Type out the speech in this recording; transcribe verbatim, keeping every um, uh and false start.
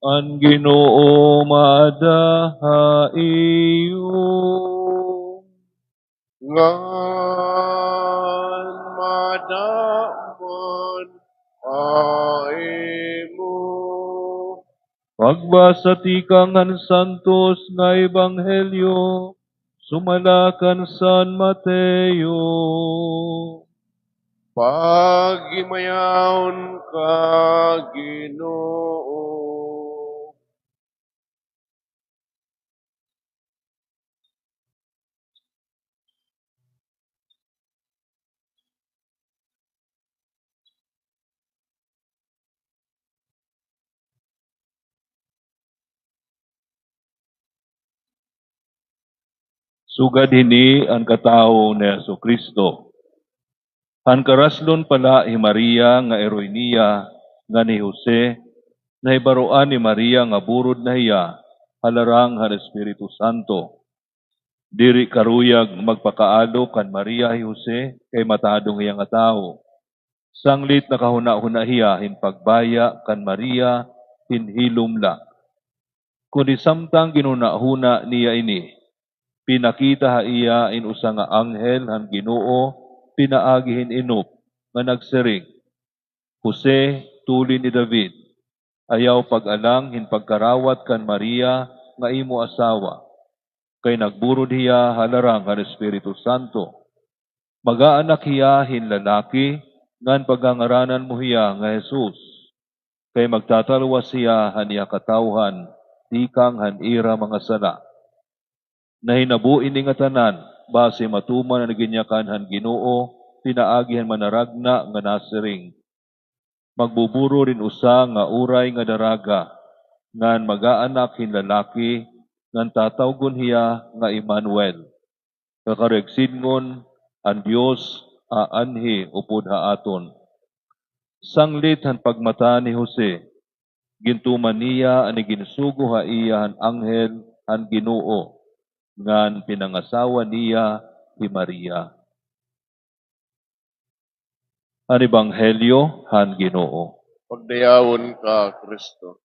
An Ginoo maada ha iyo. Ngan maada man ha imo. Pagbasa tikang han Santos nga Ebanghelyo, sumala kan San Mateo. Paghimayahon ka, Ginoo. Sugad hini an katawo ni Jesu-Cristo. Han karaslon pa la hi Maria nga iroy niya ngan hi Jose, nahibaroan ni Maria nga burod na hiya ha larang han Espiritu Santo. Diri karuyag magpakaalo kan Maria hi Jose kay matadong hiya nga tawo. Sanglit nakahunahuna hiya hin pagbaya kan Maria hin hilom la. Kundi samtang ginhunahuna niya ini, pinakita ha iya in usa nga anghel han Ginoo pinaagi hin inop nga nagsiring, "Jose, tuli ni David, ayaw pag-alang hin pagkarawat kan Maria nga imo asawa, kay nagburod hiya ha larang han Espiritu Santo. Mag-aanak hiya hin lalaki, ngan pagngangaranan mo hiya nga Jesus, kay magtatalwas hiya han iya katawhan tikang han ira mga sala." Nahinabo ini ngatanan basi matuman an ginyakan han Ginoo pinaagi han manaragna nga nasiring, "Magbuburod in usa nga uray nga daraga, ngan mag-aanak hin lalaki, ngan tatawgon hiya nga Emmanuel." Nga karuyag sidngon, an Dios aanhi upod ha aton. Sanglit han pagmata ni Jose, gintuman niya an iginsugo ha iya han anghel han Ginoo, ngan pinangasawa niya hi Maria. An Ebanghelyo han Ginoo. Pagdayawon ka, Kristo.